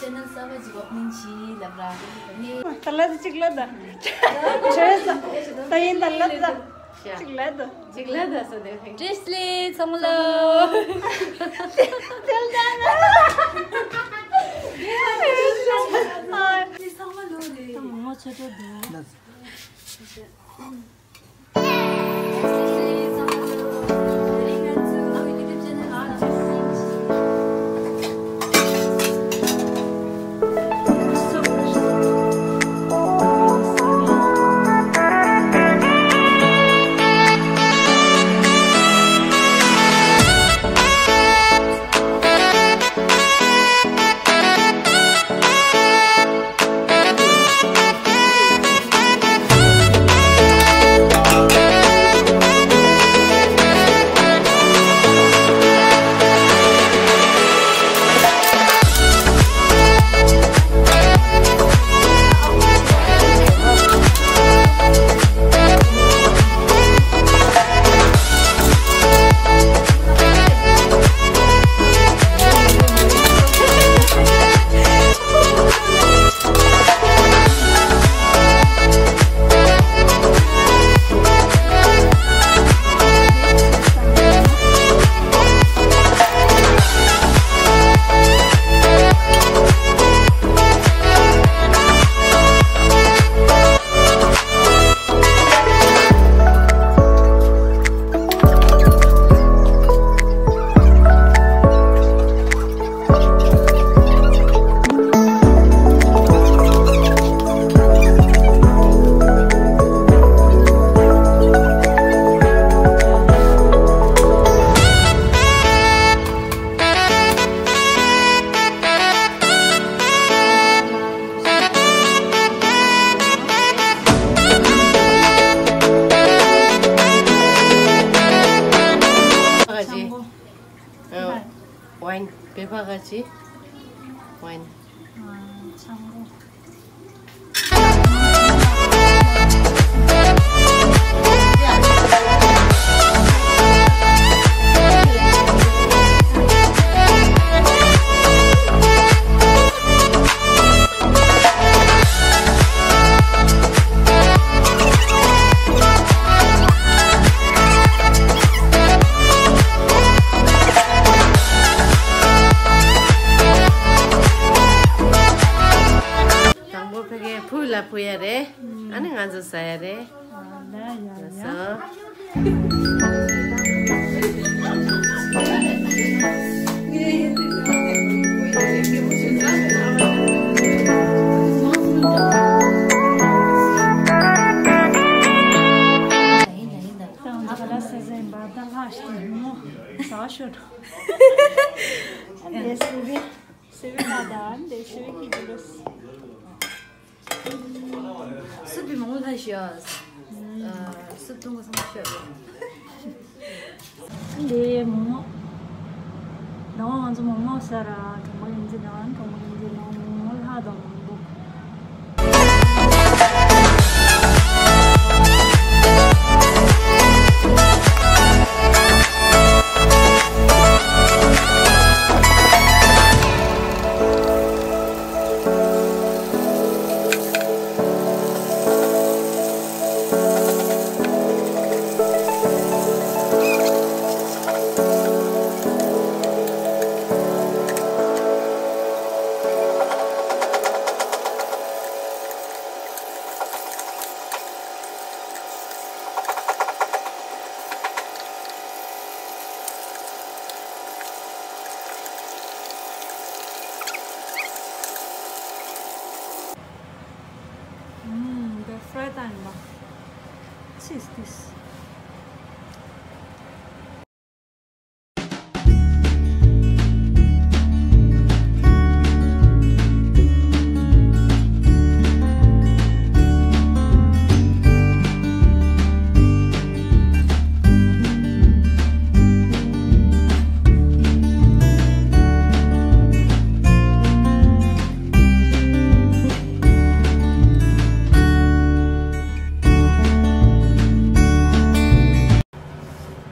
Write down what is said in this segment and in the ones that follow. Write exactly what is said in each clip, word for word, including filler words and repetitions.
ཅེ་ནལ་གསར་པ་ཞིག་ཨོ་པ་ནིང་བྱས་ལབ་ར། ནི། ད་ལ་ད་ཅིག་ལ་ད། བྱས་ད་ཡིན་ད་ལ་ད། ཅིག་ལ་ད། ཅིག་ལ་ད་ས་དེ། བཀྲ་ཤིས་བདེ་ལེགས་ཚང་མ་ལ། ཚང་མ་ལོ་རེད། ངོ་ཚ་དྲག་འདུག་ཆང་བུ། ཨ། ཝའིན། བོད་པ་ག་ཅི། ཝའིན། ཨ། ཆང་བུ། ཨ་ནི་ང་ཚོ་ཟ་ཡ་རེད། ཨ་ལ་ཡ་ཡ། ལགས་སོ། ད་ང་ཚོ་ག་ལ་ཟ་ཟ་ཡིན་པ་ད་ལྷག་ཤི་མོ་ཟ་ཤོར། ཨ་ནི་སི་བི་སི་བི་ཁ་ད་ཨ་ནི་སི་བི་ཁི་ཇི་ལོ་སི། སུ་བི་མང་པོ་ལྷག་ཤོར། སུ་བཏུང་གི་སོང་ཤོར། འདི་མོག་མོག་ད་ང་ཚོ་མོག་མོག་ཟ་ར་གྲོང་པ་ཡིན་གྱི་ན་གྲོང་པ་ཡིན་གྱི་ན་མོག་མོག་ལྷག་དང་མང་པོ། Mm, the fried animal. What is this?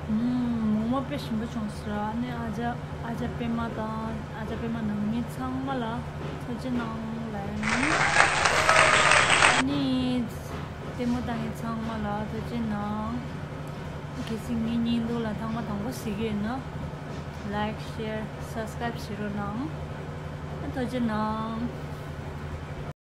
ཨུམ། མོག་མོག་དཔེ་ཞིམ་པོ་བྱུང་སོང་། ཨ་ནི་ཨ་ཅག་ཨ་ཅག་པད་མ་དང་ཨ་ཅག་པད་མ་ནང་མི་ཚང་མ་ལ་ཐུགས་རྗེ་གནང་ལབ་ཡིན། ཨ་ནི་ལྟད་མོ་ལྟ་མཁན་ཚང་མ་ལ་ཐུགས་རྗེ་གནང་། གལ་སྲིད་ངའི་བརྙན་ཐུང་ལ་ཐེངས་མ་དང་པོ་གཟིགས་ཀྱི་ཡོད་ན། Like, share, subscribe བྱེད་རོགས་གནང་། ཐུགས་རྗེ་གནང་།